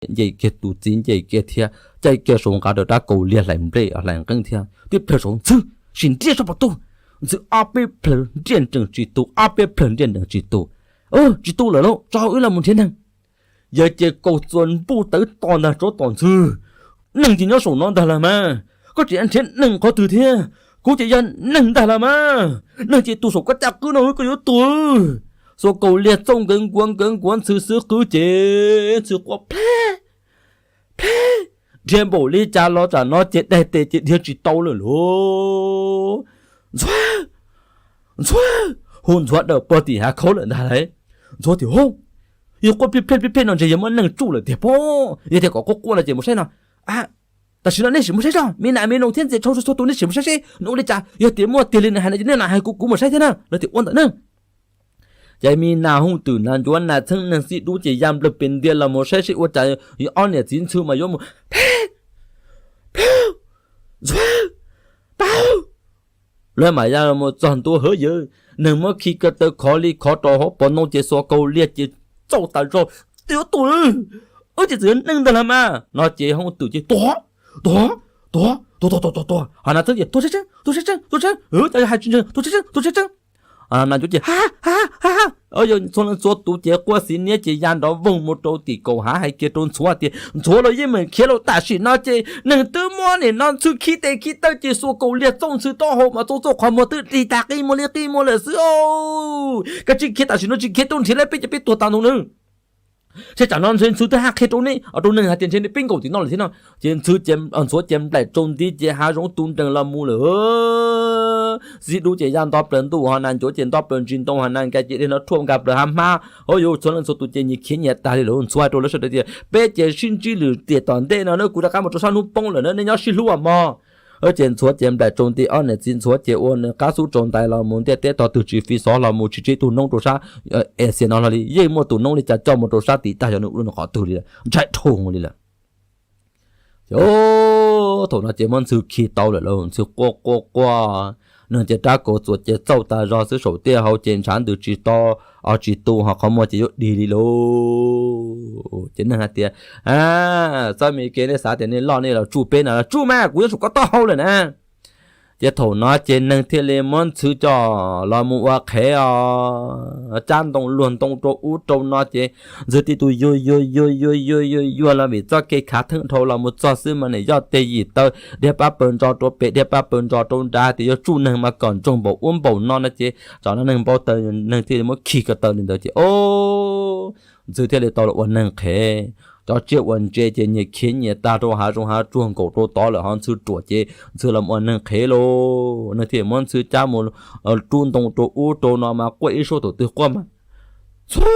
nce kiag tus txiv nce kiag thiab caij kiag saum nqa rau rab kaus liag hlais nplej hlais nqeeb thiab tib plhaws saud Ntxhw, sim nriaj soj pas tu. Ntxhw ob peb plhaws nriaj nrees tsis tu, ob peb plhaws nriaj nrees tsis tu. Tsis tu lawm lauj, tso wb los mus nrhiav neeg. Yawg ces kaus txuas npuj tawv to ntag, tsob tom Ntxhw, neeg ces nyob saum no ntag las mas, koj tseem nrhiav neeg qhov twg thiab? Kuv ces yog neeg ntag las mas, neeg ces tus saum koj caj qwb no koj yuav tua. Xuas kaus liag txauj nkawd nkuav nkawd nkuav Ntxhw xub qwb ces Ntxhw quaj pleb pleb, dhia npaum li cas los tsam no ces daig tes ces dhia tsis tau lawm lauj. Ntxhua, Ntxhua, hu Ntxhua dawm puag tim hav khaub lawm ntag lauj. Ntxhua tias, Hub, yog quaj pleb pleb pleb pleb no ntshe yog muaj neeg tsuj lawm tiag pob, yog tias kom quaj quaj no ces mus saib no. Tam sim no nej sim mus saib tso, me nas me noog thiab ntxias tshau txhua tus nej sim mus saib seb nws ua li cas, yog tias muaj tiag li nws hais no ces nej mam hais kuv, kuv mus saib thiab na. Lawv tias, Ua ntawm na. Ces me nas hooj twm nas ncuav nas txheeb neeg xib dub ces ya nplawg pes ntia los mus saib seb ua cas ob niam txiv Ntxhw mas yuav mus pleb pleb, Ntxhua, Pau. Lawv mam ya los mus txog ntua hawv yawg, neeg muab khi ko taw khov li khov rau hauv paus ntoo ces xuas kaus liag ces txauj tas zog, Twb yuav tua, wb ces txawm yog neeg ntag las mas no ces hooj twm ces, Tua, tua, tua, tua, tua, tua, tua, tua, tua. Ho nas txheeb ces, Tua tseeb tseeb, tua tseeb tseeb, tua tseeb, cov hais tsis ntseeg, tua tseeb tseeb, tua tseeb tseeb. Ho nas ncuav ces, Ha ha ha ha. Yawg txhua leej txhua tus ces quaj xiv niab ces ya nrov voog mus rau tim kaum hav hais kiag rau Ntxhua tias, Ntxhua los yeej meem khiav los tam sim no ces neeg twb muab nim no Ntxhw khi tes khi taw ces xuas kaus liag txauj Ntxhw taub hau mas txauj txauj qhov muag twb dig tag qi muag li qi muag lawm xwb os. Koj tsis khiav tam sim no tsis khiav tuaj nrhiav lawv peb ces peb tuag tas ntau nawb. Ces tsam no ntshe Ntxhw twb haj qhia rau neb, rau neeg hais tias ntshe neb peb nkaum tim no lawm thiab no. Ces Ntxhw, Ntxhua ces nplaim tsaus nti ces hav zoov tu nrees los mus lawm. Xib dub ces ya nto plaws ntuj ho nas ncuav ces nto plaws ntsis ntoo ho nas nkais ces dej no rhuaj nka plaws hav hmab. Hauv yus txhua leej txhua tus ces nyias khiav nyias tag li lawm. Ntxhua hais rau lawv sawv daws tias, Peb ces sib ntsib lwm tiam tom ntej no na, kuv rov qab mus rau sab hnub poob lawm na, nej nyob sib hlub mog. Ces Ntxhua ces nplaim tsaus nti, ob niam txiv Ntxhua ces ua nws qab xub tsaus ntais los mus ntiaj teb tog twg tsis fi xov los mus tsis tsib tug noob rau sab Asia no hlo li, yeej muaj tus noob li cas coj mus rau sab tim tag xyov nws ua nws qhov twg li lawm, ntshai dhau li lawm. Ces thaum no ces muab Ntxhw khi tau lawm lauj, Ntxhw quaj quaj quaj, neeg ces rab kaus txuas ces txauj tas zog xwb, saum tiaj hauv ces ntshav ntws tsis tau, tsis tu ho qhov muag ces yuav dig li lauj. Ces neeg hais tias, A, txoj me kev nej xav tias nej loj nej los tsuj peb no los tsuj mas, kuv yuav tsum koj taub hau lawm na. Ces thaum no ces neeg thiaj li muab Ntxhw coj los mus ua qhev os, cab ntoo luag ntoo rau ub rau no ces Ntxhw tib tug yuag yuag yuag yuag yuag yuag yuag los vim txoj kev khav theeb dhau los mus txog xwb mas nws yoj teg yim taw, dhia pab pawg ntso rau pem dhia pab pawg ntso rau nrad tias yuav tsuj neeg mas kom ntsoog npaum ub npaum no no ces tsam no neeg npau taws, neeg thiaj li muab khi ko taw li ntawd ces o, Ntxhw thiaj li tau los ua neeg qhev. Cov tsiaj uas ntse ces nyias khiav nyias tag rau hav zoov hav tsuag nkaum rau tod lawm ho Ntxhw ruam ces Ntxhw los ua neeg qhev lauj. Neeg thiaj muab Ntxhw cab mus rub ntoo rau ub rau no mas quaj ib suab thaum twg quaj mas, Ntxhua,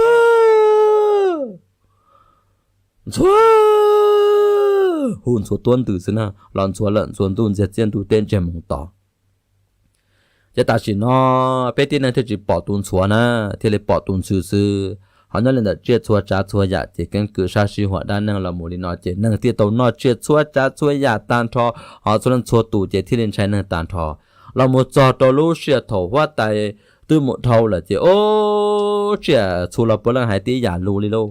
Ntxhua, hu Ntxhua tuab ntws xwb na, los Ntxhua lawm Ntxhua ntuj ntxiag txiaj ntuj teb ntsiag moos tod. Ces tam sim no peb tib neeg thiaj tsis pom tus Ntxhua na, thiaj li pom tus Ntxhw xwb. Ho nyob li ntawm tsiaj txhua tsav txhua yam ces keeb kwm sab sij huam dab neeg los mus li no ces neeg thiaj tau noj tsiaj txhua tsav txhua yam tag nrho, ho txhua leej txhua tus ces thiaj li ntshai neeg tag nrho. Los mus txog rau lub sij hawm thaum huab tais twb mus dhau lawm ces o, tsiaj txhu los puav leej hais tib yam lus li lauj.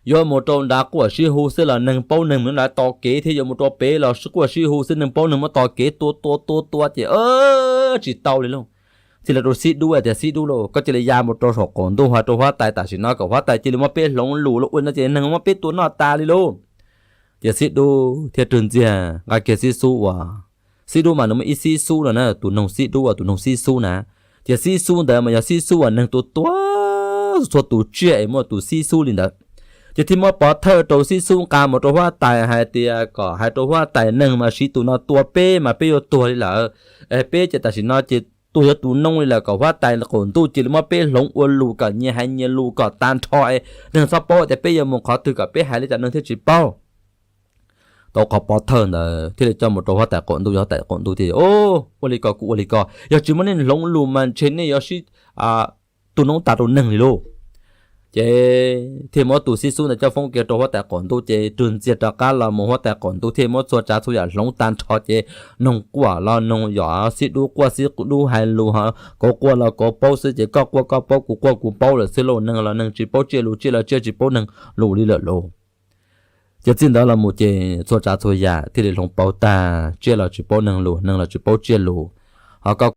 Yuav mus rau nrad quaj sib hu xwb los neeg paub neeg mus nrad tos kev thiab, yuav mus rau pem los quaj sib hu xwb neeg paub neeg muab tos kev tua tua tua tua ces tsis tau li lauj. Thiaj li rau xib dub tias, Xib dub lauj, koj cia li ya mus rau saum qaum ntuj hais rau huab tais tam sim no kom huab tais cia li muab peb hloov lus lauj, ua no ces neeg muab peb tua noj tas li lauj. Ces xib dub thiaj rwg ntxiag nqa kiag xib xub uas, xib dub mas nws muaj ib xib xub no na, tus noog xib dub uas tus noog xib xub na. Ces xib xub ntawd mas yog xib xub uas neeg tua tua txhua tus tsiaj es muaj tus xib xub li ntawd. Ces thiaj muab pov thawj rau xib xub nqa mus rau huab tais hais tias kom hais rau huab tais neeg mas siv tus no tua peb mas peb yuav tuag li lawm. Peb ces tam sim no ces tuag yuav tus noog li lawm, kom huab tais qaum ntuj cia li muab peb hloov ua lus kom nyias hais nyias lus kom tag nrho es neeg txhob paub tias peb yuav mus qhov twg, kom peb hais li cas neeg thiaj tsis paub. Tau qhov pov thawj ntawd thiaj li coj mus rau huab tais qaum ntuj, huab tais qaum ntuj thiaj, Ua li ko kuv ua li ko, yog tsis muab nej hloov lus mas ntshe nej yuav sib tu noob tas rau neeg li lauj. Ces thiaj muab tus xib xub ntawd coj foob kiag rau huab tais qaum ntuj, ces rwg ntxiag rov qab los mus huab tais qaum ntuj thiaj muab txhua tsav txhua yam hloov tag nrho ces noog quaj los noog yom, xib dub quaj xib dub hais lus, kauv quaj los kauv paub xwb ces koj quaj koj paub kuv quaj kuv paub lawm xwb lauj, neeg los neeg tsis paub tsiaj lus, tsiaj los tsiaj tsis paub neeg lus li lawm lauj. Ces txij ntawd los mus ces txhua tsav txhua yam thiaj li hloov pauv tag, tsiaj los tsis paub neeg lus, neeg los tsis paub tsiaj lus. Ho koj